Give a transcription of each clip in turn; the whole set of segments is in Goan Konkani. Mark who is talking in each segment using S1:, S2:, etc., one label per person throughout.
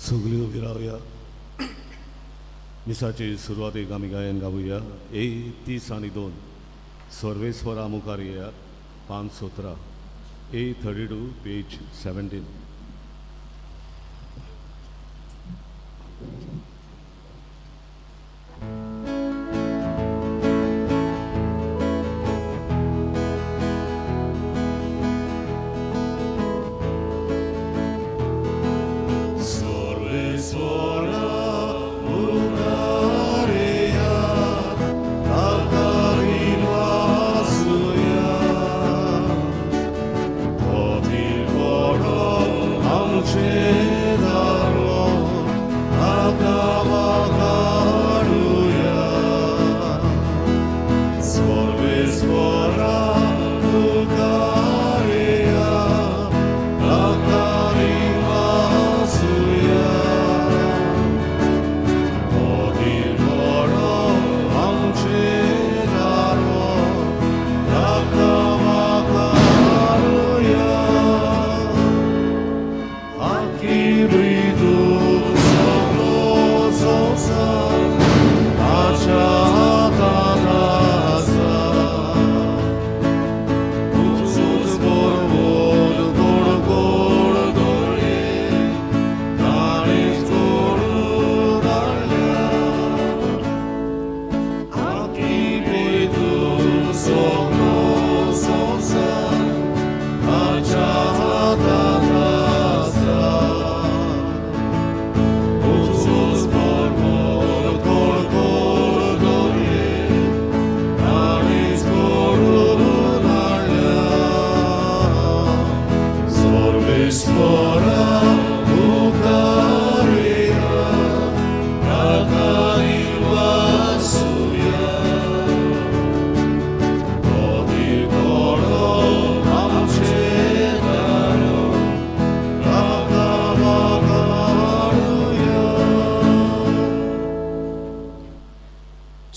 S1: सगळीं उबी रावया. मिसाचे सुरवातेक आमी गायन गावया ए 32 सर्वेस्वरा मुखार येयात. पांच 17, ए 32, पेज 17.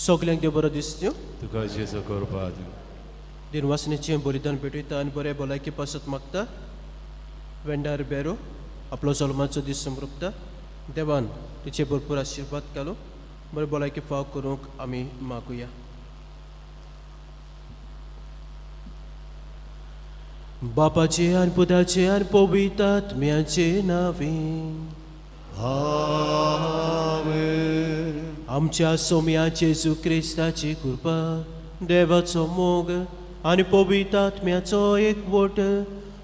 S2: सगल्यांक देव बरो दिसत्यो.
S3: तुका जेजू करपा.
S2: दिनवासनेचें बलिदान भेटयता आनी बरे भलायकी पासत मागता. वेंडार बेरो आपलो जल्माचो दीस समृपता. देवान तिचे भरपूर आशिर्वाद घालूं, बरे भलायकी फाव करूंक आमी मागुया. बापाचे आनी पुताचे आनी पवित्र आत्म्याचे नांवे.
S1: आमेन.
S2: आमच्या सोम्या जेजू क्रिस्ताची कृपा, देवाचो मोग आनी पवित्र आत्म्याचो एकवट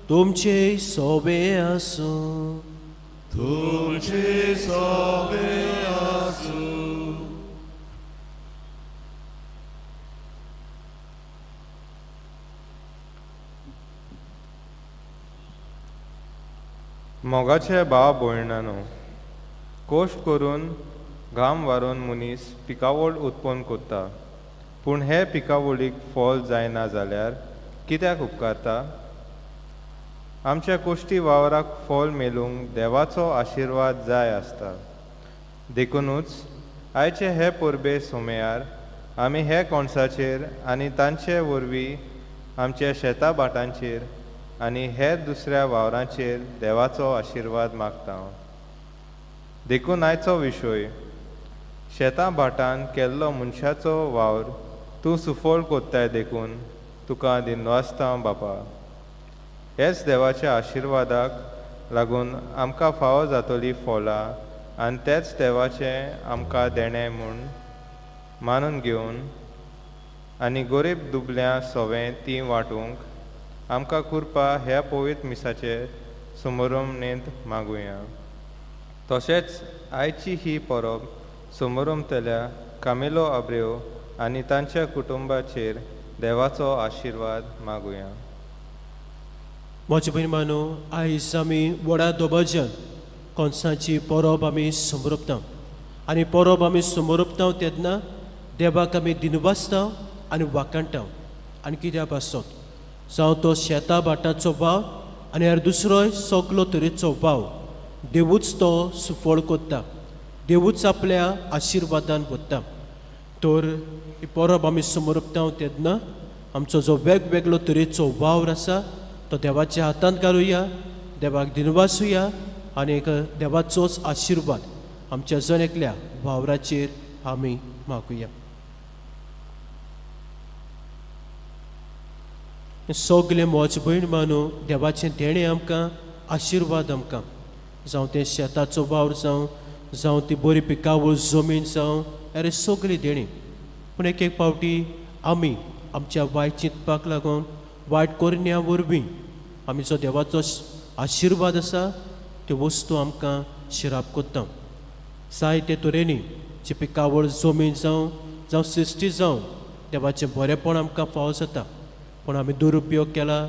S2: तुमचे सोबे आसूं.
S1: तुमचे सोबे आसूं.
S4: मोगाचे भाव भयणानो, कोश्ट करून घाम वारोवन मनीस पिकावळ उत्पन्न करता, पूण हे पिकावळीक फल जायना जाल्यार कित्याक उपकारता? आमच्या कोश्टी वावराक फल मेळूंक देवाचो आशिर्वाद जाय आसता. देखुनूच आयचे हे परबे सोमेयार आमी हे कोणसाचेर आनी तांचे वरवीं आमच्या शेता भाटांचेर आनी हेर दुसऱ्या वावरांचेर देवाचो आशिर्वाद मागता. देखून आयचो विशय शेतां भाटान केल्लो मनशाचो वावर तूं सुफळ कोत्ताय, देखून तुका दिनवासता बापा. हेच देवाच्या आशिर्वादाक लागून आमकां फावो जातली फळां आनी तेच देवाचें आमकां देणें म्हूण मानून घेवन आनी गोरीब दुबल्यां सोवें तीं वांटूंक आमकां कृपा ह्या पवित्र मिसाचे समोरमनेंत मागुया. तशेंच आयची ही परब समोरमतल्या कामेलो आब्रेव आनी तांच्या कुटुंबाचेर देवाचो आशिर्वाद मागुया.
S2: म्हजे भयण, आयज आमी व्हडा दबाज्यान कोनसाची परब आमी समरोपता आनी परब आमी समरोपता तेन्ना देवाक आमी दिनवासता आनी वाखाणटा. आनी कित्या पासत जावं तो शेता भाटाचो वाव आनी हेर दुसरोय सगलो तरेचो वाव, देवूच तो सुफळ कोत्ता, देवूच आपल्या आशिर्वादान वता. तर ही परब आमी समरोपता तेन्ना आमचो जो वेगवेगळो तरेचो वावर आसा तो देवाच्या हातांत घालुया, देवाक दिनवासुया आनी एक देवाचोच आशिर्वाद आमच्या जण एकल्या वावराचेर आमी मागुया. सगळे म्हज भयण मानू देवाचें देणें आमकां आशिर्वाद आमकां, जावं तें शेताचो वावर जावं, जावं ती बरी पिकावळ जमीन जावं, अरे सगळीं देणीं. पूण एक एक पावटी आमी आमच्या वायट चिंतपाक लागून वायट करण्या वरवीं आमी जो देवाचो आशिर्वाद आसा त्यो वस्तू आमकां शिराप करता. जायते तरेनी जी पिकावळ जमीन जावं, जावं सृश्टी जावं, देवाचें बरेंपण आमकां फावो जाता, पूण आमी दुरुपयोग केला.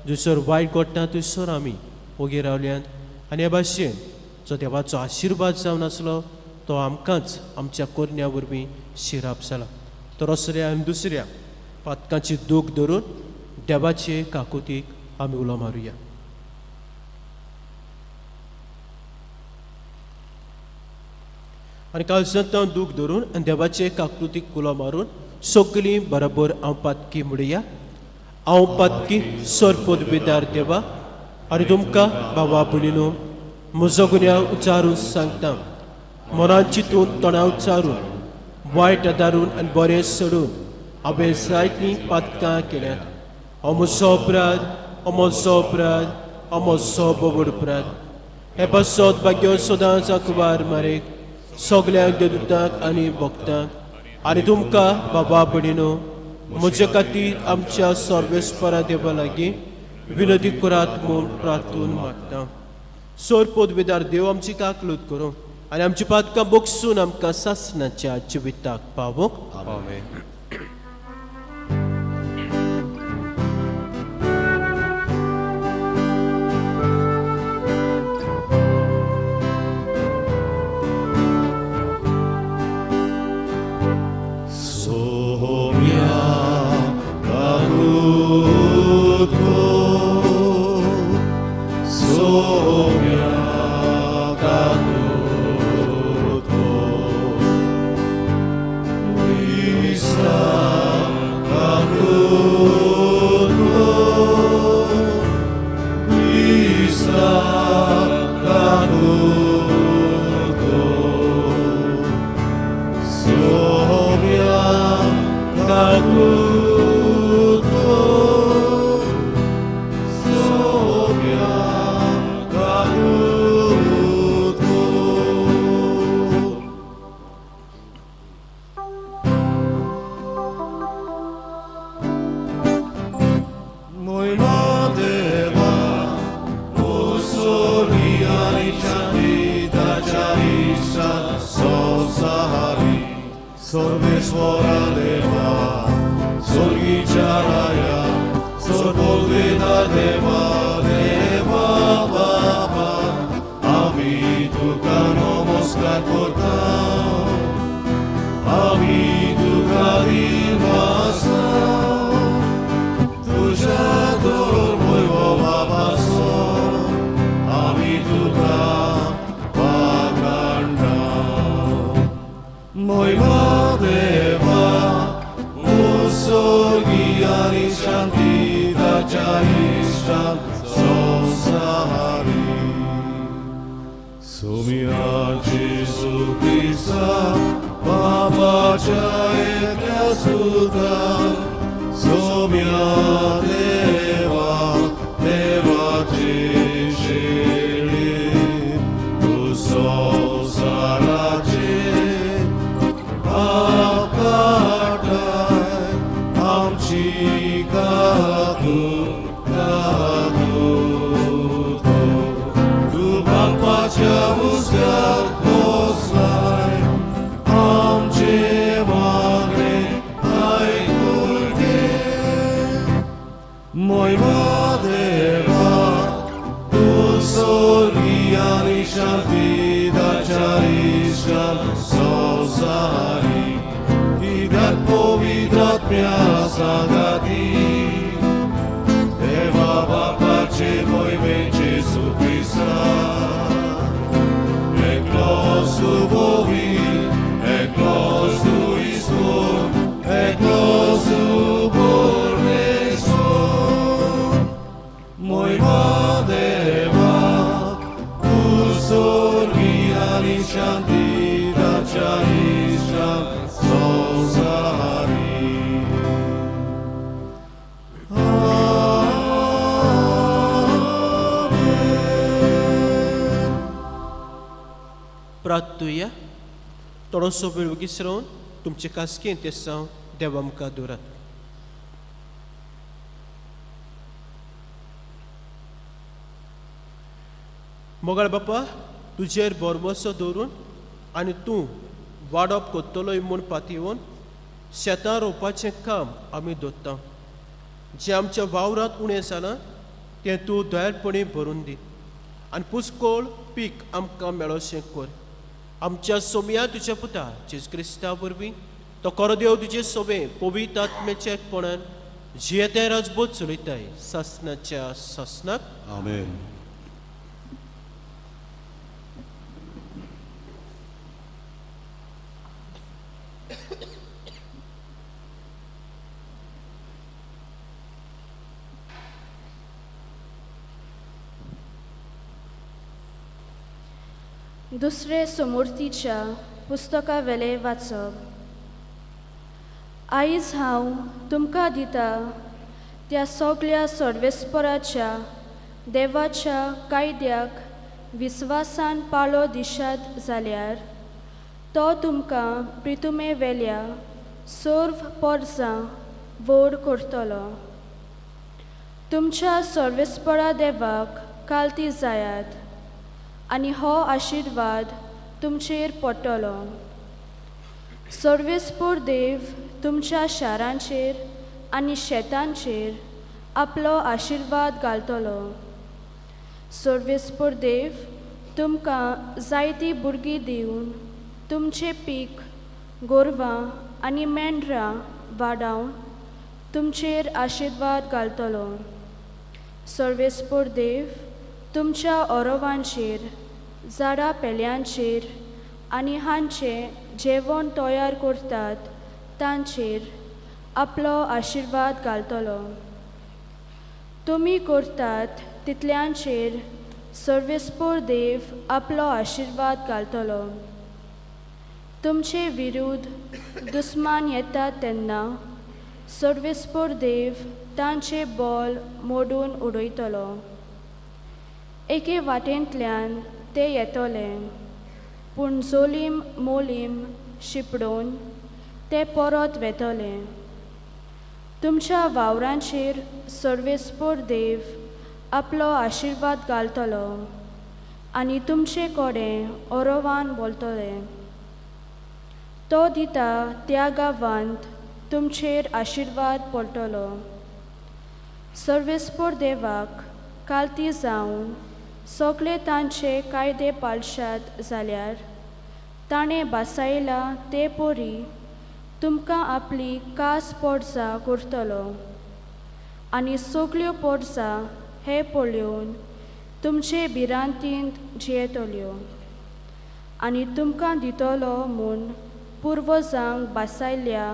S2: जसर वायट घडटा थंयसर आमी ओगी रावल्यात आनी हे भाशेन जो देवाचो आशिर्वाद जावन आसलो तो आमकांच आमच्या करण्या वरवीं शिराप जाला. तर असल्या आनी दुसऱ्या पातकांची दूख धरून देवाचे काकुतीक आमी उलो मारुया. आनी काळजांत दूख धरून आनी देवाचे काकृतीक उलो मारून सगळीं बरोबर हांव पातकी म्हणया. हांव पातकी सरपदवेदार देवा आनी तुमकां बाबा भयणीनो म्हजो गुन्यांव उच्चारून सांगता. मनान चिंतून तोंडा उच्चारून वायट आदारून आनी बरें सोडून हांवें जायतीं पातकां केल्यांत. हो म्हजो अपराध, हो म्हजो अपराध, हो म्हजो बोबड अपराध. हे पासत भाग्य सदांच अखबार मारेक सगल्यांक देदुतांक आनी भक्तांक आनी तुमकां बाबा भयणीनो म्हजे खातीर आमच्या सर्वेस्परा देवा लागीं विनोदी करात म्हूण प्रार्थून मागता. सोर पदवेदार देव आमची काकलूत करूं आनी आमची पातकां बोगसून आमकां सासणाच्या जिविताक पावोंक.
S4: आमेन.
S1: सोम्या काकूत कर, सोम्या काकूत कर, क्रिस्ता काकूत कर, क्रिस्ता काकूत कर, सोम्या काकूत कर, सोम्या काकूत कर. मोयमा देवा, ओसोरियानी शांतिताच्या इश्टा संसारी, सर्वेश्वरा देवा, स्वर्गीच्या राया, सर्ववेदा देवा, देवा बाबा, आमी तुका नमस्कार करता, आमी तुका दिवासा, तुझ्या धर्मय बाबासो, आमी तुका पाकांडा. मोयमा देवा, उत्सर्गियानी शांतिताच्या इश्टा संसारी. सोम्या जेजू क्रिस्ता, बाबाच्या एकल्या सुता, सोम्या देवा, देवाची शेळी, तूं संवसाराचे पाप काडटाय, आमची काकूत काकूत कर. तूं बापाच्या उजव्याक बसलाय, आमचे मागणें आयकून घे. मोयमा देवा, तूं स्वर्गियानी शांतिताच्या इश्टा संवसारी, कित्याक पवित्र आत्म्या सांगाती, देवा बापाचे मोहिमेन जेजू क्रिस्ता, एकलो सुबोवी, एकलो सुईश्वर, एकलो सुपरमेश्वर. मोहिमा देवा, तूं
S2: प्रार्थुया. थोडोसो वेळ वगीच रावन तुमचे कास्केन ते साव देवा मुखार दवरात. मोगाळ बापा, तुजेर भरवसो दवरून आनी तूं वाडप कोत्तलोय म्हूण पातयेवन शेतां रोवपाचें काम आमी दवरता. जें आमच्या वावरांत उणें जालां तें तूं दयाळपणी भरून दी आनी पुस्कोळ पीक आमकां मेळोशें कर. आमच्या सोम्या तुज्या पुता जेजू क्रिस्ता वरवीं तो खरो देव तुजे सोबे पवित्र आत्म्याच्या एकपणान जियेते राजबोध चलयताय सासनाच्या सासनाक.
S1: आमेन.
S5: दुसरे समूर्तीच्या पुस्तका वेले वाचप. आयज हांव तुमकां दिता त्या सगल्या सर्वेस्पराच्या देवाच्या कायद्याक विस्वासान पाळो दिशात जाल्यार तो तुमकां प्रितुमे वेल्या सर्व पोरसां व्हड करतलो. तुमच्या सर्वेस्परा देवाक कालती जायात आनी हो आशिर्वाद तुमचेर पडटलो. सर्वेस्पोर देव तुमच्या शारांचेर आनी शेतांचेर आपलो आशिर्वाद घालतलो. सर्वेस्पोर देव तुमकां जायतीं भुरगीं दिवन तुमचें पीक, गोरवां आनी मेंढरां वाडावन तुमचेर आशिर्वाद घालतलो. सर्वेस्पोर देव तुमच्या ओरवांचेर, झाडां पेल्यांचेर आनी हांचें जेवण तयार करतात तांचेर आपलो आशिर्वाद घालतलो. तुमी करतात तितल्यांचेर सर्वेस्पोर देव आपलो आशिर्वाद घालतलो. तुमचे विरुद्ध दुस्मान येतात तेन्ना सर्वेस्पोर देव तांचे बॉल मोडून उडयतलो. एके वाटेंतल्यान ते येतले पूण जोलीम मोलीम शिपडून ते परत वेतले. तुमच्या वावरांचेर सर्वेस्पोर देव आपलो आशिर्वाद घालतलो आनी तुमचे कडेन ओरोवान बोलतले. तो दिता त्या गांवांत तुमचेर आशिर्वाद पडटलो. सर्वेस्पोर देवाक कालती जावन सगळे तांचे कायदे पाळशात जाल्यार ताणें बासायला ते परी तुमकां आपली कास पोडसा करतलो आनी सगल्यो पोडसा हे पळोवन तुमचे भिरांतींत जियेतल्यो आनी तुमकां दितलो म्हूण पुर्वजांक बासायल्या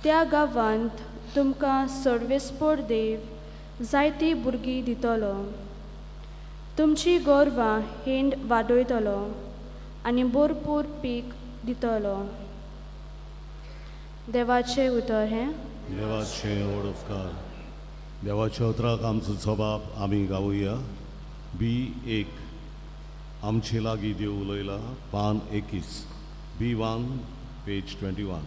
S5: त्या गांवांत तुमकां सर्वेस्पोर देव जायतीं भुरगीं दितलो. तुमची गोरवां हिंड वाडयतलो आनी भरपूर पीक दितलो. देवाचें उतर हें.
S1: देवाचें व्हड उपकार. देवाच्या उतराक आमचो जबाब आमी गावया. बी 1 आमचे लागीं देव उलयला, पान 21, B1 page 21.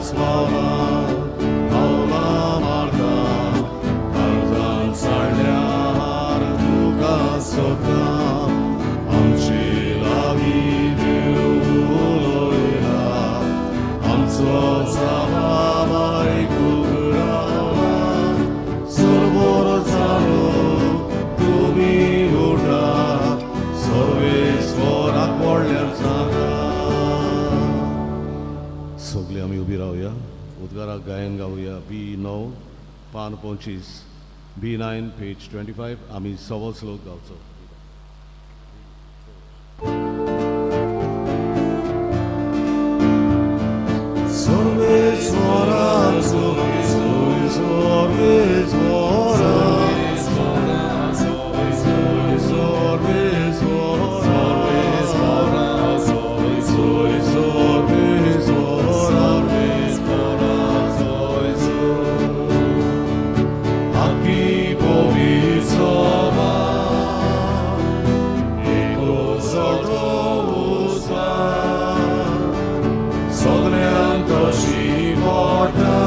S1: पांच पावलां पावलां मारता काळजान सांडल्यार तुका सोदता आमचे लागीं देव उलयला आमचो जबाब आयकूंक रावला सरबोर जालो तुमी उठा सर्वेस्वराक व्हडल्यान सांगा. सगळीं आमी उबी रावया, उद्गाराक गायन गावया. बी 9 पान 25, बी 9 पेज 25. आमी सवो श्लोक गावचो. सर्वेस्वराचो सर्वेस्वरा सगळ्यांत पोटा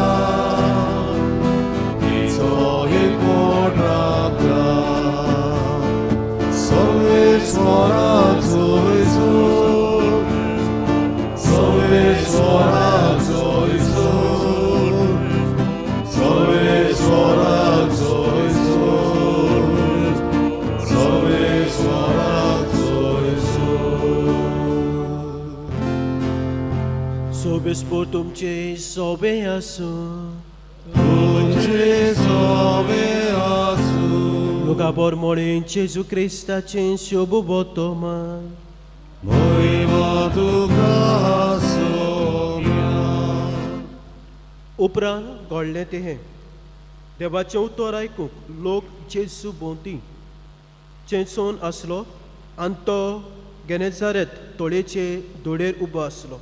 S1: तिचो एकवट राखता सर्वेस्वराचो ईश्वर सर्वेस्वराचो ईश्वर सर्वेस्वराचो ईश्वर सर्वेस्वराचो ईश्वर.
S2: सोबेस्पोर तुमचे सोबे आसूं.
S1: तुमचे सोबे आसूं.
S2: लोका बोरमोळे जेजू क्रिस्ताचें शोभ बोतोमान.
S1: महिमा तुका सोम्या.
S2: उपरांत घडलें तें हें, देवाचें उतर आयकूंक लोक जेजू भोंवती चेंचोन आसलो आनी तो गेनेजारेत तोळयेचे दोडेर उबो आसलो.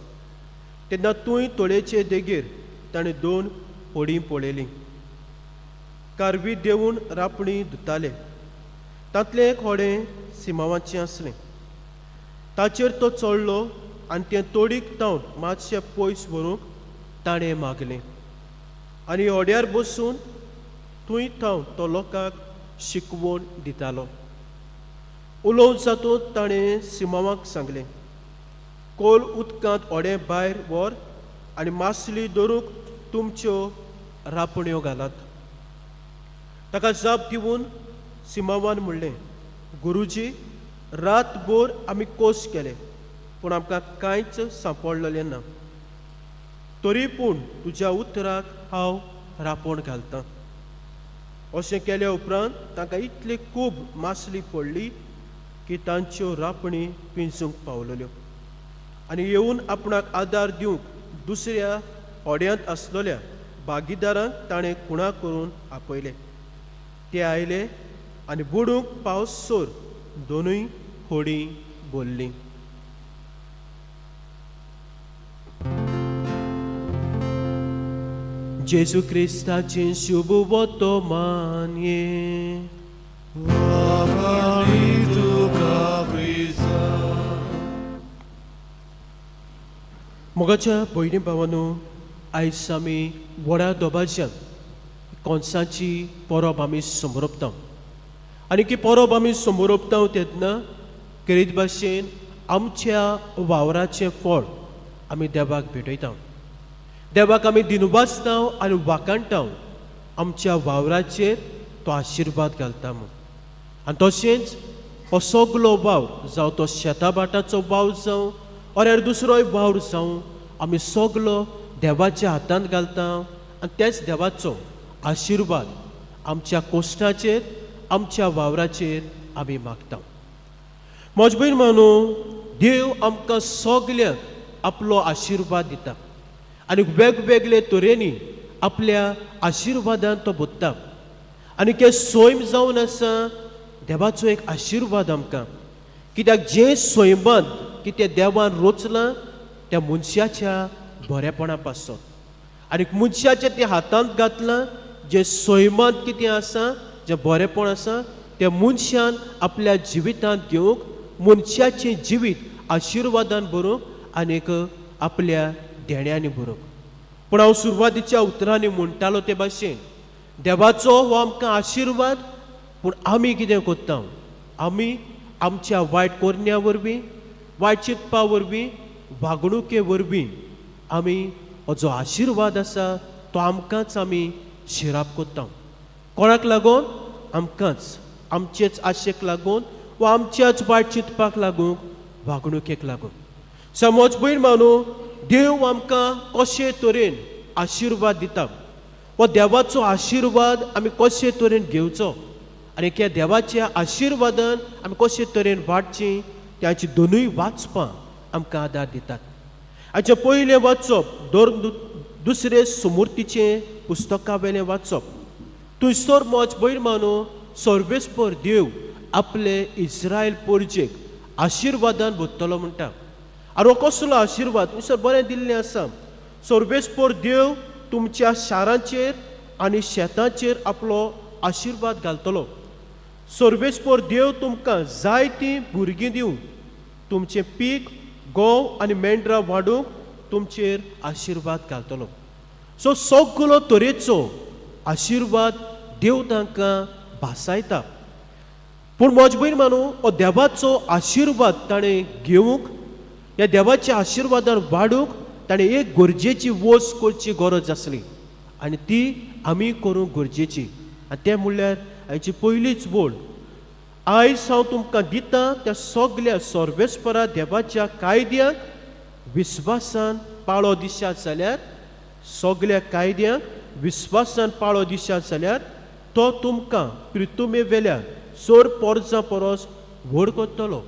S2: तेन्ना थंय तोळयेचे देगेर ताणें दोन होडीं पळयलीं. कारवी देंवून रापणी धुताले. तांतलें एक होडें सिमांवाचें आसलें. ताचेर तो चडलो आनी तें तोडीक तावन मातशें पयस व्हरूंक ताणें मागलें. आनी होड्यार बसून थंय थावन तो लोकांक शिकवण दितालो. उलोवन जातूंत ताणें सिमांवाक सांगलें, कोल उदकांत होडें भायर व्हर आनी मासली धरूंक तुमच्यो रापण्यो घालात. ताका जाप दिवन सिमांवान म्हणलें, गुरुजी, रातभर आमी कोस केले पूण आमकां कांयच सांपडलेलें ना. तरी पूण तुज्या उतराक हांव रापोण घालतां. अशें केल्या उपरांत तांकां इतली खूब मासली पडली की तांच्यो रापणी पिंजूंक पावलल्यो. आनी येवन आपणाक आदार दिवंक दुसऱ्या होड्यांत आसलेल्या भागीदारांक ताणें खुणा करून आपयले. ते आयले आनी बुडूंक पावसर दोनूय होडीं भरलीं. जेजू क्रिस्ताचें शुभ वतोमान ये.
S1: वाखाणी तुका क्रिस्ता.
S2: मोगाच्या भयणी भावानू, आयज आमी व्हडा दबाज्यान कोनसाची परब आमी समरोपता. आनी की परब आमी समरोपता तेन्ना करीत भाशेन आमच्या वावराचें फळ आमी देवाक भेटयता. देवाक आमी दिनवासता आनी वाखाणटा आमच्या वावराचेर तो आशिर्वाद घालता म्हूण. आनी तशेंच हो सगलो वावर जावं तो शेता भाटाचो वावर जावं ऑर दुसरोय वावर जावं, आमी सगलो देवाच्या हातांत घालता आनी तेच देवाचो आशिर्वाद आमच्या कोश्टाचेर आमच्या वावराचेर आमी मागता. म्हज भयण मानू, देव आमकां सगल्यांक आपलो आशिर्वाद दिता आनी वेगवेगळे तरेनी आपल्या आशिर्वादान तो बोत्ता. आनी ते सैम जावन आसा देवाचो एक आशिर्वाद आमकां, कित्याक जें सैमांत कितें देवान रोचलां त्या मनशाच्या बरेपणा पासत आनी मनशाच्या तें हातांत घातलां जें सैमांत कितें आसा जें बरेपण आसा तें मनशान आपल्या जिवितांत घेवंक, मनशाचें जिवीत आशिर्वादान भरूंक आनीक आपल्या देण्यांनी भरूंक. पूण हांव सुरवातीच्या उतरांनी म्हणटालो ते भाशेन देवाचो हो आमकां आशिर्वाद, पूण आमी कितें करता? आमी आमच्या वायट करण्या वरवीं, वायट चिंतपा वरवीं, वागणुके वरवीं आमी हो जो आशिर्वाद आसा तो आमकांच आमी शिराप करता. कोणाक लागून? आमकांच, आमचेच आशेक लागून वा आमच्याच वायट चिंतपाक लागून, वागणुकेक लागून. समज भयण मानू, देव आमकां कशे तरेन आशिर्वाद दिता वा देवाचो आशिर्वाद आमी कशे तरेन घेवचो आनी त्या देवाच्या आशिर्वादान आमी कशे तरेन वाडची, त्याची दोनूय वाचपां आमकां आदार दितात. हाचें पयलें वाचप दोन दुसरे सुमुर्तीचें पुस्तका वेलें वाचप. थंयसर म्हज भयण मानू सर्वेस्पर देव आपले इस्रायल पोरजेक आशिर्वादान भरतलो म्हणटा. आनी हो कसलो आशिर्वाद? थंयसर बरें दिल्लें आसा, सर्वेस्पर देव तुमच्या शारांचेर आनी शेतांचेर आपलो आशिर्वाद घालतलो. सर्वेस्पर देव तुमकां जायतीं भुरगीं दिवं, तुमचें पीक गंव आनी मेंढरां वाडूंक तुमचेर आशिर्वाद घालतलो. सो सगलो तरेचो आशिर्वाद देव तांकां भासायता. पूण म्हज भयण मानू, हो देवाचो आशिर्वाद ताणें घेवंक, ह्या देवाच्या आशिर्वादान वाडूंक ताणें एक गरजेची वस्त करची गरज आसली आनी ती आमी करूंक गरजेची. आनी तें म्हणल्यार हाची पयलीच बोल, आयज हांव तुमकां दिता त्या सगल्या सर्वेस्परा देवाच्या कायद्यांक विस्वासान पाळो दिशात जाल्यार, सगल्या कायद्यांक विस्वासान पाळो दिशात जाल्यार तो तुमकां प्रितुमे वेल्या चड पोरजां परस व्हड करतलो.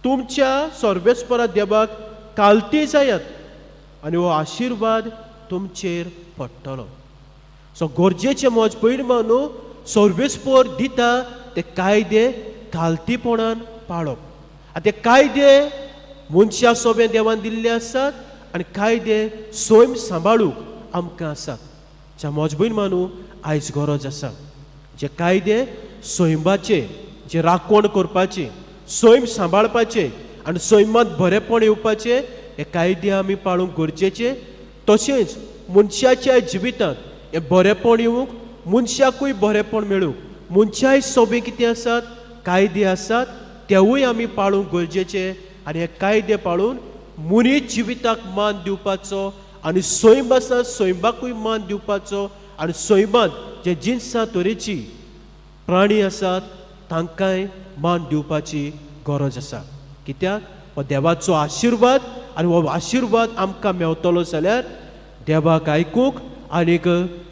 S2: तुमच्या सर्वेस्परा देवाक कालती जायात आनी हो आशिर्वाद तुमचेर पडटलो. सो गरजेचें म्हज पयलीं न्हू सर्वेस्पर दिता ते कायदे कालतीपणान पाळप. आनी ते कायदे मनशा सोबे देवान दिल्ले आसात आनी कायदे सैम सांबाळूंक आमकां आसात. ज्या म्हज भयण मानू आयज गरज आसा जे कायदे सैमाचे जे राखण करपाचे, सैम सांबाळपाचे आनी सैमांत बरेपण येवपाचे, हे कायदे आमी पाळूंक गरजेचे. तशेंच मनशाच्या जिवितांत हें बरेपण येवंक, मनशाकूय बरेपण मेळूंक मनशाय सोबे कितें आसात कायदे आसात तेवूय आमी पाळूंक गरजेचे. आनी हे कायदे पाळून मनीस जिविताक मान दिवपाचो आनी सैम आसा सैमाकूय मान दिवपाचो आनी सैमांत जे जिनसां तरेची प्राणी आसात तांकांय मान दिवपाची गरज आसा. कित्याक हो देवाचो आशिर्वाद आनी हो आशिर्वाद आमकां मेवतलो जाल्यार देवाक आयकूंक आनीक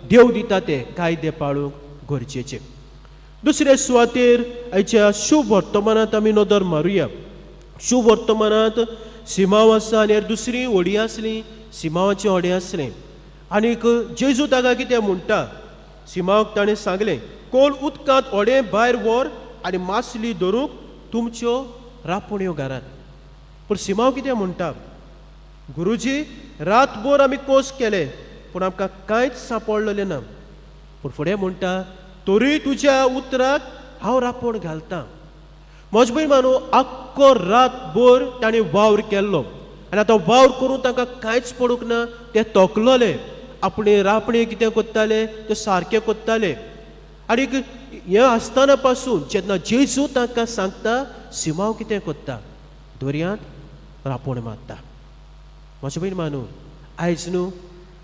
S2: देव दिता ते कायदे पाळूंक गरजेचे. दुसरे सुवातेर आयच्या शुभ वर्तमानांत आमी नदर मारुया. शुभ वर्तमानांत सिमांव आसा आनी दुसरी व्हडी आसली, सिमांवाचें व्हडें आसलें. आनीक जेजू ताका कितें म्हणटा, सिमांवाक ताणें सांगलें, कोल उदकांत व्हडें भायर व्हर आनी मासली धरूंक तुमच्यो रापण्यो घरात. पूण सिमांव कितें म्हणटा, गुरुजी रातभर आमी कोस केले पूण आमकां कांयच सांपडलेलें ना. पूण फुडें म्हणटा, तरूय तुज्या उतराक हांव रापोण घालतां. म्हज भयण मानू आख्खो रातभर ताणें वावर केल्लो आनी आतां वावर करून तांकां कांयच पडूंक ना. ते तोकलोले, आपणे रापणे कितें करताले ते सारकें करताले. आनीक हें आसतना पासून जेन्ना जेजू तांकां सांगता, सिमांव कितें करता, दर्यांत रापोण मारता. म्हजें भयण मानू आयज न्हू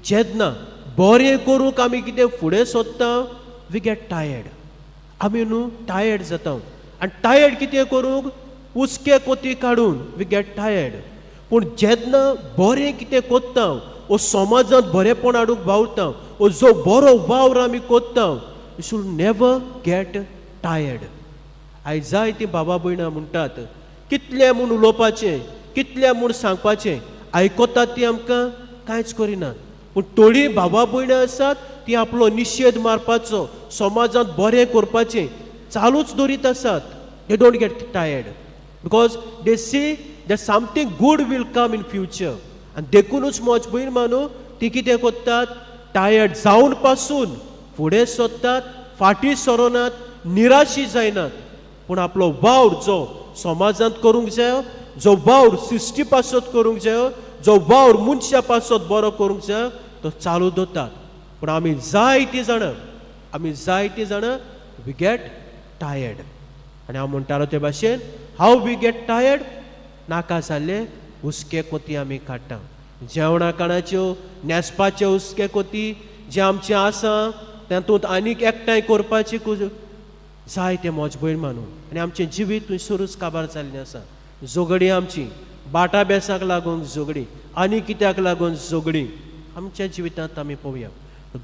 S2: जेन्ना बरें करूंक आमी कितें फुडें सोदता, we get tired. आमी न्हू टायर्ड जाता आनी टायर्ड कितें करूंक उस्के कोती काडून we get tired. पूण जेन्ना बरें कितें करता वो समाजांत बरेंपण हाडूंक वावुरता वो जो बरो वावर आमी करता, you should never get tired. आयज जायतीं बाबा भयणां म्हणटात, कितलें म्हूण उलोवपाचें, कितलें म्हूण सांगपाचें, आयकतात ती आमकां कांयच करिनात. पूण थोडीं बाबा भयणां आसात ती आपलो निशेध मारपाचो, समाजांत बरें करपाचें चालूच दवरीत आसात. They don't get tired because they see that something good will come in future. आनी देखुनूच म्हज भयण मानू ती कितें करतात, टायर्ड जावन पासून फुडें सोदतात, फाटीं सरोनात, निराशी जायनात. पूण आपलो वावर जो समाजांत करूंक जायो, जो वावर सृश्टी पासत करूंक जायो, जो वावर मनशा पासत बरो करूंक जायो, तो चालू दवरतात. पूण आमी जायतीं जाणां we get tired. आनी हांव म्हणटालो ते भाशेन, how we get tired, नाका जाल्ले हुस्के कोती आमी काडटा, जेवणा खाणाच्यो न्हेसपाच्यो हुस्के कोती जे आमचें आसा तातूंत आनीक एकठांय करपाची जाय तें म्हज भयण मानून. आनी आमचें जिवीत थंयसरूच काबार जाल्लें आसा. झगडीं आमची बाटा बेसाक लागून झगडीं आनी कित्याक लागून झगडीं आमच्या जिवितांत आमी पळोवया.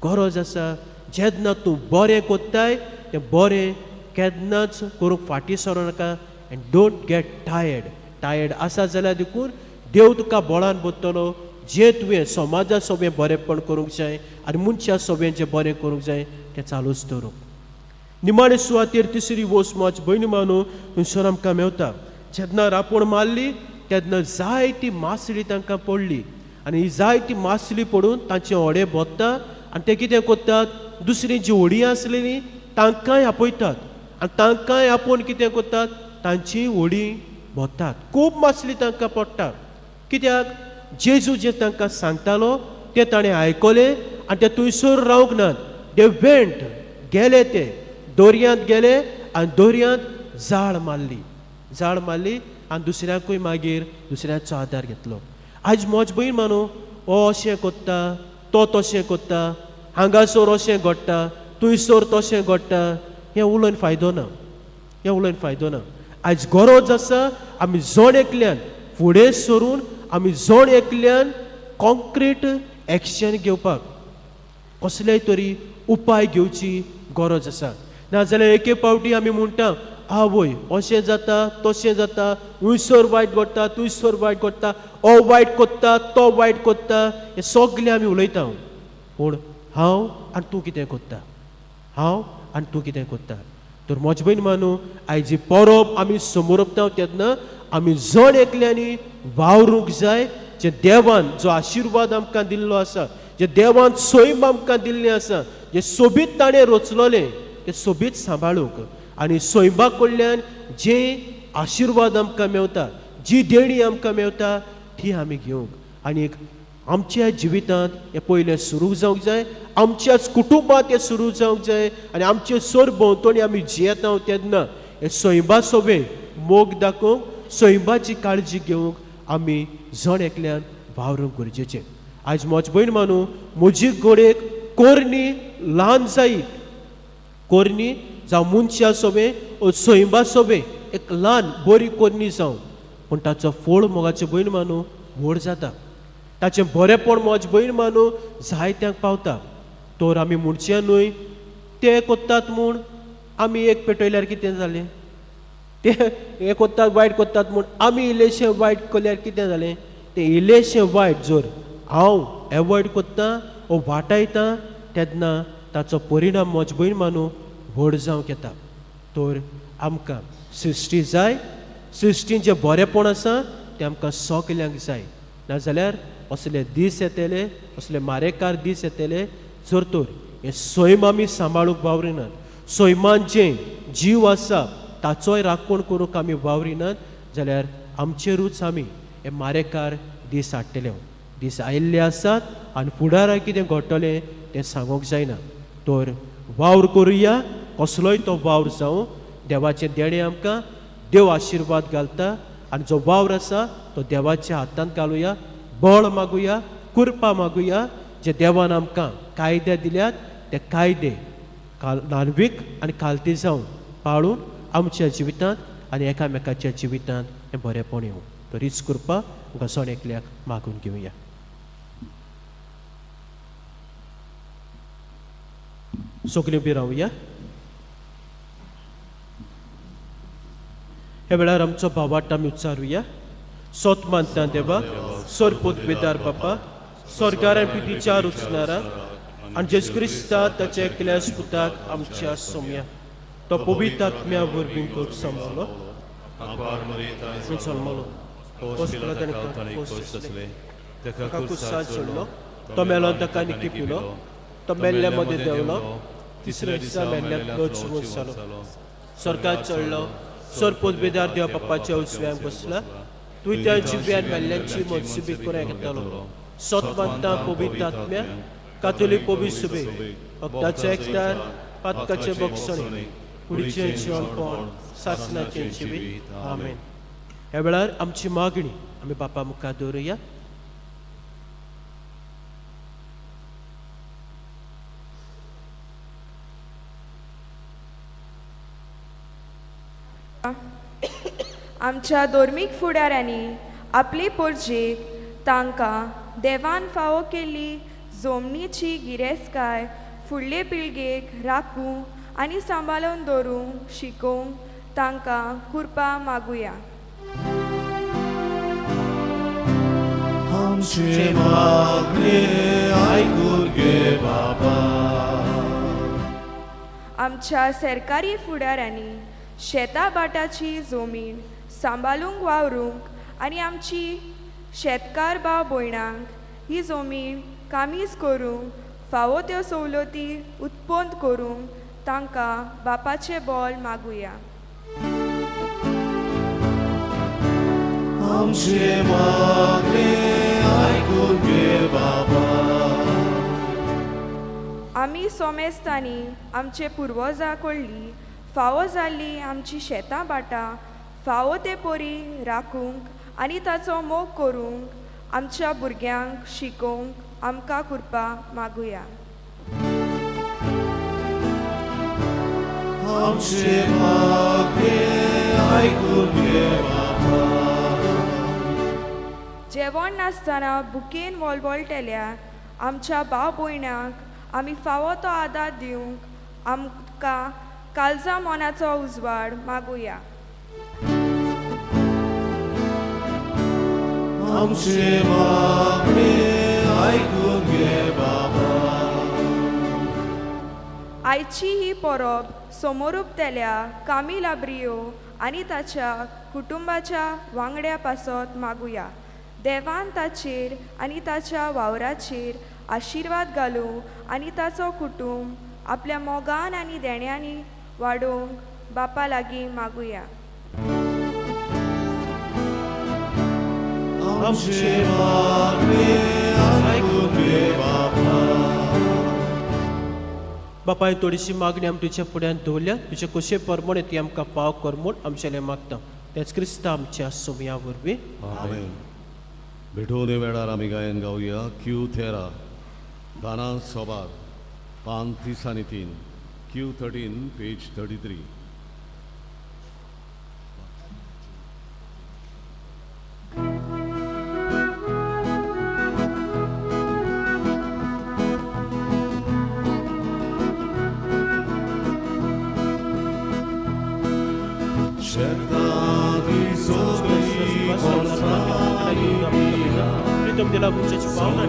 S2: गरज आसा जेन्ना तूं बरें कोत्ताय तें बरें केन्नाच करूंक फाटीं सरूं नाका. And don't get tired. Tired आसा जाल्यार देखून देव तुका बळान बदतलो. जें तुवें समाजा सोबें बरेंपण करूंक जाय आनी मनशा सोबें जें बरें करूंक जाय तें चालूच दवरूंक. निमाणे सुवातेर तिसरी वस्त म्हज भयणी मानू थंयसर आमकां मेवता. जेन्ना रांपोण मारली तेन्ना जायती मासळी तांकां पडली आनी ही जायती मासळी पडून तांचे होडे भोत्ता आनी ते कितें करतात, दुसरी जी होडी आसलेली तांकांय आपयतात आनी तांकांय आपोवन कितें करतात, तांची होडी भोत्तात. खूब मासळी तांकां पडटा. कित्याक जेजू जें तांकां सांगतालो तें ताणें आयकलें आनी ते थंयसर रावंक नात. दे वेंट, गेले ते दर्यांत गेले आनी दर्यांत जाळ मारली, जाळ मारली आनी दुसऱ्याकूय मागीर दुसऱ्याचो आदार घेतलो. आयज म्हज भयण मानू, हो अशें कोत्ता, तो तशें कोत्ता, हांगासर अशें घडटा, थंयसर तशें घडटा, हें उलोवन फायदो ना, हें उलोवन फायदो ना. आयज गरज आसा आमी जण एकल्यान फुडें सरून आमी जण एकल्यान कॉन्क्रीट एक्शन घेवपाक कसलेय तरी उपाय घेवची गरज आसा. नाजाल्यार एके फावटी आमी म्हणटा, आवय अशें जाता तशें जाता, हूंयसर वायट घडटा थंयसर वायट घडटा, हो वायट कोत्ता तो वायट कोत्ता, हें सगलें आमी उलयता. पूण हांव आनी तूं कितें कोत्ता, हांव आनी तूं कितें कोत्ता? तर म्हज भयण मानू, आयज ही परब आमी समोरपता तेन्ना आमी जण एकल्यांनी वावरूंक जाय. जे देवान जो आशिर्वाद आमकां दिल्लो आसा, जे देवान सैम आमकां दिल्लें आसा, जे सोबीत ताणें रचलोलें तें सोबीत सांबाळूंक आनी सैमा कडल्यान जे आशिर्वाद आमकां मेवता, जी देणी आमकां मेवता ती आमी घेवंक आनी एक आमच्या जिवितांत हें पयलें सुरू जावंक जाय, आमच्याच कुटुंबांत हें सुरू जावंक जाय आनी आमचे सर भोंवतणी आमी जियेता तेन्ना हें सैमा सोबें मोग दाखोवंक, सैमाची काळजी घेवंक आमी जण एकल्यान वावरूंक गरजेचें. आयज म्हज भयण मानू, म्हजी घडयेक कोरणी ल्हान जायत, कोरणी जावं मनशा सोबें ओ सैमा सोबें एक ल्हान बरी कोरणी जावं, पूण ताचो फोळ मोगाचे भयण मानू व्हड जाता, ताचें बरेंपण म्हज भयण मानू जायत्यांक पावता. तर आमी म्हणचें न्हय ते कोत्तात म्हूण आमी एक पेटयल्यार कितें जालें, ते हें कोत्तात वायट कोत्तात म्हूण आमी इल्लेशें वायट केल्यार कितें जालें. तें इल्लेशें वायट जर हांव एवॉयड कोत्ता वो वाटायता तेन्ना ताचो परिणाम म्हज भयण मानू व्हड जावंक येता. तर आमकां सृश्टी जाय, सृश्टीन जें बरेंपण आसा तें आमकां सगल्यांक जाय. नाजाल्यार असले दीस येतले, असले मारेकार दीस येतले जर तर हें सैम आमी सांबाळूंक वावरिनात, सैमान जें जीव आसा ताचोय राखण करूंक आमी वावरिनात जाल्यार आमचेरूच आमी हे मारेकार दीस हाडटले. दीस आयिल्ले आसात आनी फुडाराक कितें घडटलें तें सांगूंक जायना. तर वावर करुया, कसलोय तो वावर जावं, देवाचें देणें आमकां देव आशिर्वाद घालता आनी जो वावर आसा तो देवाच्या हातांत घालुया, बळ मागुया, कृपा मागुया. जे देवान आमकां कायदे दिल्यात ते कायदे ल्हानवीक आनी खालती जावन पाळून आमच्या जिवितांत आनी एकामेकाच्या जिवितांत हें बरेंपण येवं. तर हीच कृपा आमकां जण एकल्याक मागून घेवया. सगळीं उबी रावया. ह्या वेळार आमचो भावार्थ आमी उच्चारुया. सोत मानता देवा, सोरपूत बेदार बापा, स्वर्गार पितीच्या रुचणारा आनी जेजू क्रिस्ता ताच्या एकल्याच पुताक आमच्या सोम्या, तो पवित्र आत्म्या वरवीं सांबाळलो, जल्मलो, ताका कुसाद सोडलो, तो मेलो ताका निकी पिलो, तो मेल्ल्या मदें देंवलो, तिसऱ्या दिसा मेल्ल्यांतलो जिवंत जालो, स्वर्गात चडलो, सोरपूत बेदार देवा बापाच्या उजव्यान बसला, तूं त्या जिव्यान मेल्ल्यांची मनसुबी करून घेतलो. सोतवंता पवित्र आत्म्या कातोलीक पवित्र सुबे भक्ताचे एकदार पातकाचे बक्षणे कुडीचें जिवनपण सासणाचें जिवीत. आमेन. ह्या वेळार आमची मागणी आमी बापा मुखार दवरुया.
S6: आमच्या धर्मीक फुडाऱ्यांनी आपले पोरजेक तांकां देवान फावो केल्ली जमनीची गिरेस्तकाय फुडले पिळगेक राखूंक आनी सांबाळून दवरूंक शिकोवंक तांकां कृपा मागुया.
S1: आमचे मागणे आयकून घे बाबा.
S6: आमच्या सरकारी फुडाऱ्यांनी शेता भाटाची जमीन सांबाळूंक वावरूंक आनी आमची शेतकार भाव भयणांक ही जमीन कामीज करूंक फावो त्यो सवलती उत्पन्न करूंक तांकां बापाचें बोल मागुया.
S1: आमचे मागणे आयकून घे बाबा.
S6: आमी सोमेस्तांनी आमचे पुर्वजां कडली फावो जाल्ली आमची शेतां भाटां फावो ते परी राखूंक आनी ताचो मोग करूंक आमच्या भुरग्यांक शिकोवंक आमकां कृपा मागुया.
S1: आमचे मागणे आयकून घे बाबा.
S6: जेवण नासतना भुकेन वळवळटल्या आमच्या भाव भयणांक आमी फावो तो आदार दिवंक आमकां काळजा मनाचो उजवाड मागुया.
S1: आमचे मागणे आयकून घे बाबा.
S6: आयची ही परब समोरुपतल्या कामील आब्रियो आनी ताच्या कुटुंबाच्या वांगड्या पासत मागुया. देवान ताचेर आनी ताच्या वावराचेर आशिर्वाद घालूं आनी ताचो कुटुंब आपल्या मोगान आनी देण्यांनी वाडोवंक बापा लागीं मागुया.
S1: आमचे मागणे आयकून घे बाबा.
S2: बापाय थोडीशी मागणी आमी तुज्या फुड्यान दवरल्या, तुजे कशे परमणे ती आमकां फाव कर म्हूण आमचें मागता तेच क्रिस्ता आमच्या सोमया वरवीं.
S1: आमेन. भेटवणे वेळार आमी गायन गावया क्यू 13 गाना सोबार पान 33 क्यू 13 पेज 33.
S2: प्रितम दिला तुमच्या पावना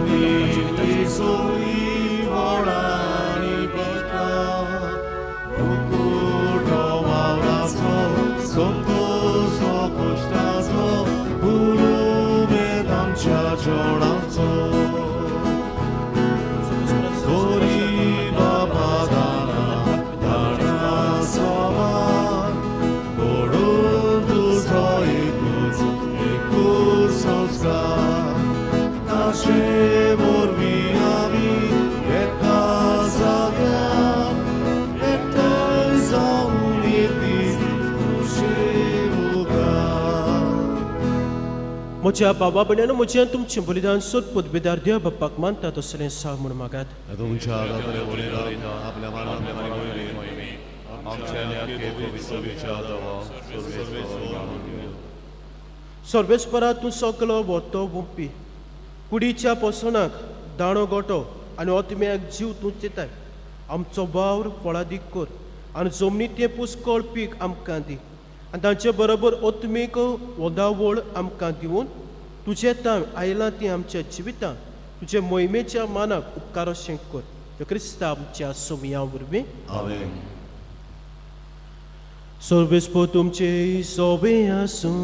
S2: म्हज्या बाबा भयणांनो, म्हजें तुमचें बलिदान सोद पदवेदार देव बाप्पाक मानता तसलें सा म्हूण मागात.
S1: तुमच्या आदातले बलिदान आपल्या मानान
S2: सर्वेस्परा तूं सगलो वतो वंपी कुडीच्या पोसणाक दाणो गोटो आनी ओतम्याक जीव तूं चिताय. आमचो वावर फळादीक कर आनी जमनींतलें पुस्कळ पीक आमकां दी आनी तांचे बरोबर ओतमीक वदावळ आमकां दिवन तुजें तांव आयलां ती आमच्या जिवितांत तुजे मोहिमेच्या मानाक उपकार अशें कर. क्रिस्ता आमच्या सोमया वरवीं.
S1: आमेन.
S2: सर्वेस्पर तुमचे सोबे आसूं.